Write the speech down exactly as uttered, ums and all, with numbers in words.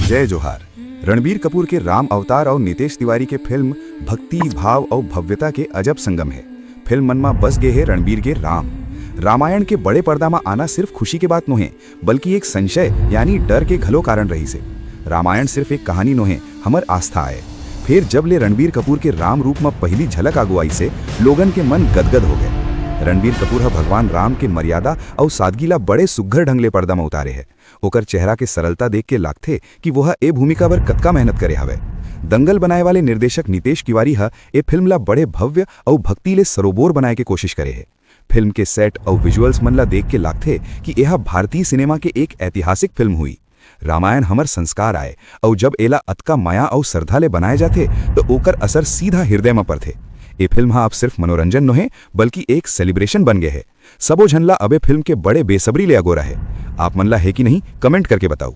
जय जोहार। रणबीर कपूर के राम अवतार अउ नितेश तिवारी के फिल्म भक्ति, भाव अउ भव्यता के अजब संगम हे। फिल्म मन म बस गे हे रणबीर के राम। रामायण के बड़े पर्दा म आना सिर्फ खुशी के बात नोहे, बल्कि एक संशय यानी डर के घलो कारण रहिस हे। रामायण सिर्फ एक कहानी नोहे, हमर आस्था आय। फेर जब ले रणबीर कपूर के राम रूप म पहिली झलक आगू आइस हे, लोगन के मन गदगद हो गए। रणबीर कपूर ह भगवान राम के मर्यादा अउ सादगी ला बड़े सुग्घर ढंग ले पर्दा म उतारे हे। ओकर चेहरा के सरलता देख के लागथे कि वो ह ए भूमिका बर कतका मेहनत करे हवय। दंगल बनाए वाले निर्देशक नितेश तिवारी ह ए फिल्म ला बड़े भव्य अउ भक्ति ले सरोबोर बनाए के कोशिश करे हे। फिल्म के सेट अउ विजुअल्स मन ला देख के लागथे कि एहा भारतीय सिनेमा के एक ऐतिहासिक फिल्म हुई। रामायण हमर संस्कार आय, अउ जब एला अतका मया अउ श्रद्धा ले बनाए जाथे, त ओकर असर सीधा हृदय म परथे। ए फिल्म ह अब सिर्फ मनोरंजन नोहे, बल्कि एक सेलिब्रेशन बन गे हे। सबो झन ला अब ए फिल्म के बड़े बेसब्री ले अगोरा हे। आप मन ला हे कि नहीं, कमेंट करके बताऊ।